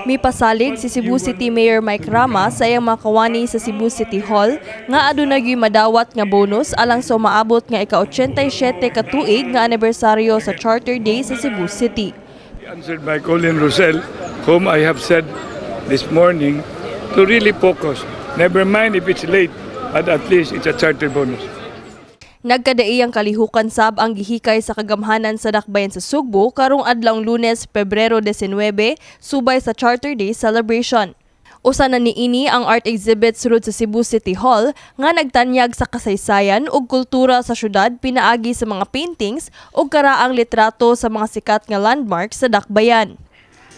Mipasalig si Cebu City Mayor Mike Rama sa iyang mga kawani sa Cebu City Hall nga aduna gyuy madawat nga bonus alang sa umaabot nga ika-87 ka tuig nga anibersaryo sa Charter Day sa Cebu City. Answered by Colin Rosell, whom I have said this morning to really focus. Never mind if it's late, but at least it's a charter bonus. Nagkadaiyang kalihukan sab ang gihikay sa kagamhanan sa dakbayan sa Sugbo karong adlawng Lunes, Pebrero 19, subay sa Charter Day celebration. Usa na niini ang art exhibit sulod sa Cebu City Hall nga nagtanyag sa kasaysayan ug kultura sa syudad pinaagi sa mga paintings ug karaang litrato sa mga sikat nga landmarks sa dakbayan.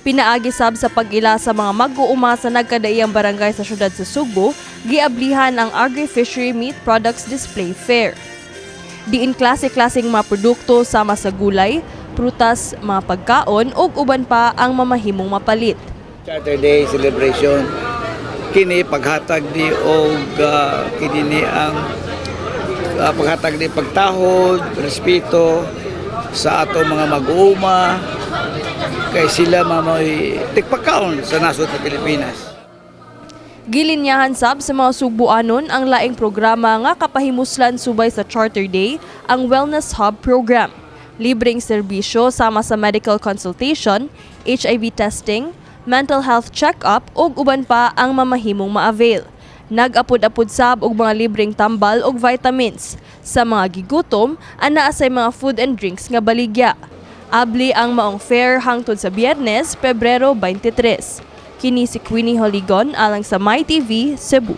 Pinaagi sab sa pag-ila sa mga mag-uuma sa nagkadaiyang barangay sa syudad sa Sugbo, giablihan ang Agri-Fishery Meat Products Display Fair. Diin klase-klaseng mga produkto sama sa gulay, prutas, mga pagkaon ug uban pa ang mamahimong mapalit. Charter Day celebration kini paghatag ni og kini ni ang paghatag ni pagtahod, respeto sa ato mga mag-uuma kay sila mamoy tigpakaon sa nasod ng Pilipinas. Gilinyahan sab sa mga Sugbuanon ang laing programa nga kapahimuslan subay sa Charter Day, ang Wellness Hub program. Libreng serbisyo sama sa medical consultation, HIV testing, mental health check-up ug uban pa ang mamahimong ma-avail. Nag-apod-apod sab og mga libreng tambal ug vitamins. Sa mga gigutom, anaa say mga food and drinks nga baligya. Abli ang maong fair hangtod sa Biyernes, Pebrero 23. Kini si Queenie Holigon alang sa MyTV, Cebu.